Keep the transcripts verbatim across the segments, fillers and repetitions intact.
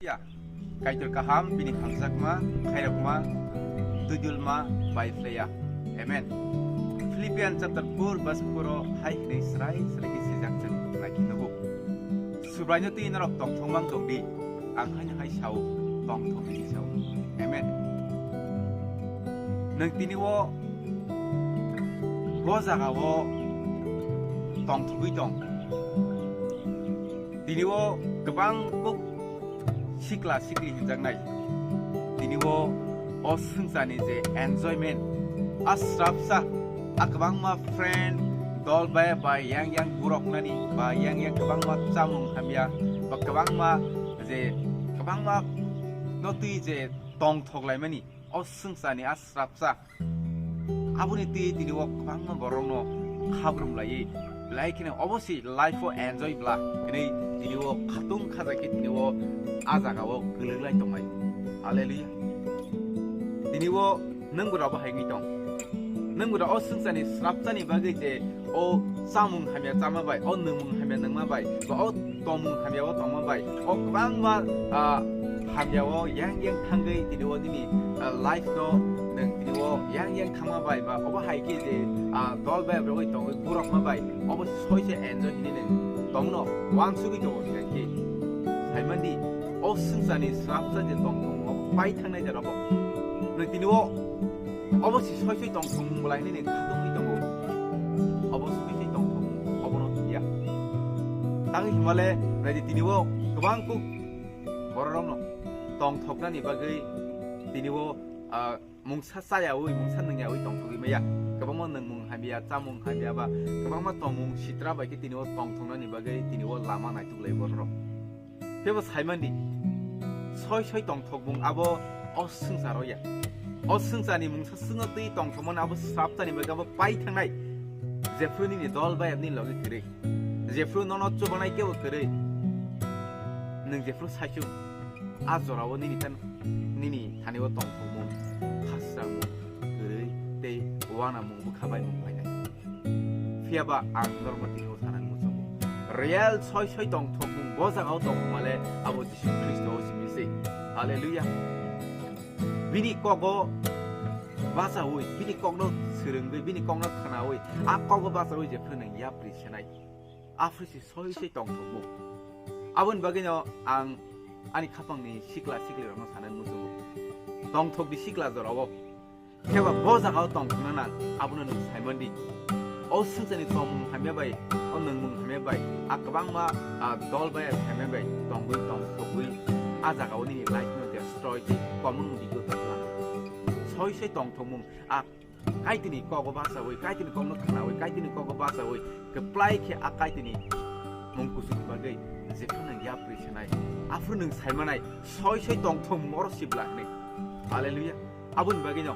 Ya, Kaitor kaham, bini hamjakma, khairokma, dudulma bai phlaiya. Amen. Philippian chapter four verse four o hai hwnwi srai srai khe swijak chwng naikhe nugo. Subraino twi norok tongthokmang tongdi, ang haino hai sao, tongthokdi sao. Amen. Nwng tini o bo jaga o tongthogwi tong. Tini o kwbang kuk sikla sikli hinjaknai. Tini o, o swngcharni je enjoyment, a srapsa, a kwbangma friend, dol bai bai yang yang guroknani, ba yang yang kwbangma chamung hamya, ba kwbangma je, kwbangma no twi je tongthok laimani, o swngcharni a srapsa. Aboni twi tini o kwbangma borokno khabrum laiwi, belai kheno obo se life o enjoy bla hinwi tini o khatung khajakhe tini o a jaga o kwlwk lai tongnai. Hallelujah. Tini o nwng bo rabo hai wngwi tong. Nwng bo o swngcharni srapsani bagwi je o chamung hamya chama bai, o nwngmung hamya nwngma bai, ba o tongmung hamya o tongma bai, o kwbangma, ah, hamya o yang yang thangwi tini o nini, ah, life no nwng tini o yang yang thangma bai, ba obo hai khe je, ah, dol bai rogwi tongwi gurokma bai, obo soi se enjoy hinwi nwng tongno wansugwi tongo hwnkhe. Saimandi, o swngcharni srapsa je tong tongo, pai thangnai je rabo. Nwng tini o obo si soi soi tongthokmung belai hinwi nwng khatungwi tongo. Obo soi soi tongthokmung, obono thwiya. Tangwi himale, naidi tini o kwbang kuk bororokno tongthoknani bagwi tini o, ah, mungsa chayawi, mungsa nungyawi tongthogwi maya. Kwbangma nwngmung hamya, chamung hamya ba kwbangma tongmung sitra bai khe tini o tongthoknani bagwi tini o lama naituk lai bororok. Phebo saimandi, soi soi tongthokmung abo o swngcharo ya. O swngcharni mungsa swngno twi tongthokmani abo sraptani bagwi abo pai thangnai. Jephru nini dol bai aboni logi kwrwi. Jephru nono chubanai kebo kwrwi. Nwng jephru saichung, a jorao nini tan, nini thani o tongthokmung, khasrangmung, kwrwi tei uanamung bwkha bai mung phainai. Phiya ba ang norokno tini o sanani muchungo. Real soi soi tongthokmung bo jagao tongmale abo Jisu Khristo o simi se. Hallelujah. Bini kogo bachaui, bini kokno swrwngwi, bini kokno khwnaui, a kogo bachaui jephru nwng yapri senai. Aphuru se soi soi tongthokmung. Aboni bagwino ang ani khapangni sikla siklirokno sanani muchungo. Tongthokdi sikla jorao. Phiya ba bo jagao tongthokna nang, abono nwng saimandi. O swngcharni tongmung hamya bai, o nwngmung hamya bai, a kwbangma, a dol bai hamya bai tongwi tongthokwi a jagao nini life no destroy tei common mung digwi tongthokna. Soi soi tongthokmung, a Kaitorni kogo bachaui, Kaitorni kokno khwnaui, Kaitorni kogo bachaui, kwplai khe a Kaitorni mung kuchukni bagwi jephru nwng yapri senai, aphuru nwng saimanai, soi soi tongthokmung oro sibla hinwi. Hallelujah. Aboni bagwino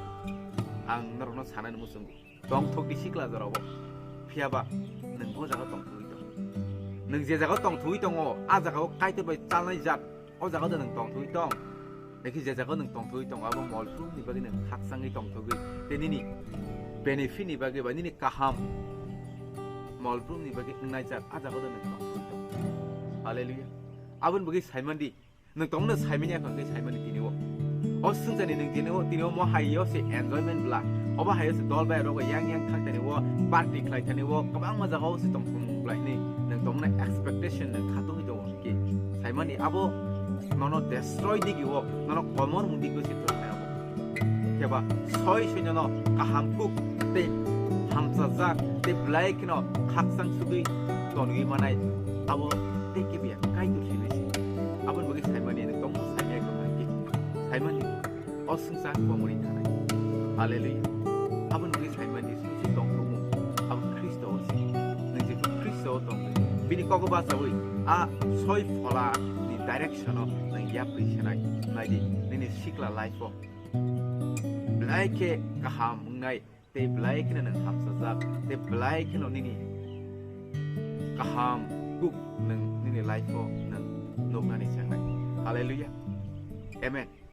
ang norokno sanani muchungo. Tongthokdi sikla jorao. Phiya ba nwng o jaga tongthogwi tong. Nwng je jaga tongthogwi tongo, a jagao Kaitor bai chalnai jat, o jaga da nwng tongthogwi tong. Naki je jaga nwng tongthogwi tongo, abo molbrumni bagwi nwng khakchangwi tongthogwi. Tei nini benefit ni bagwi ba nini kaham molbrumni bagwi wngnai jat, a jaga da nwng tongthogwi tong. Hallelujah. Aboni bagwi saimandi. Nwng tongno saimanya kho, hwnkhe saimani tini o. O swngcharni nwng tini o, tini o mo hai o se enjoyment bla. Obo hai o se dol bai rok yang yang thang tani o, party khlai tani o, kwbangma jaga o se tong thung bla hini. Nwng tongno expectation nwng khatungwi tongo hwnkhe. Saimani abo nono destroy digi o, nono komor mung digi o se tong nai abo. Khe ba soi soi nono kaham kuk tei hamchajak tei belai kheno khakchang sugwi tonwi manai abo tei khe biya Kaitor simi se. Aboni bagwi saimani ani tongma saimya khe bai khe saimani o swngchar komorwi thanai. Hallelujah. Aboni bagwi saimani simi se tongthokmung abo Khristo o se. Nwng jephru Khristo o tong bini kogo bachaui a soi phola ni direction o nwng yapri senai. Naidi nini sikla life o belai khe kaham wngnai. Tei belai kheno nwng hamsajak, tei belai kheno nini kaham kuk nwng nini life o nwng nuknani chengnai. Hallelujah. Amen.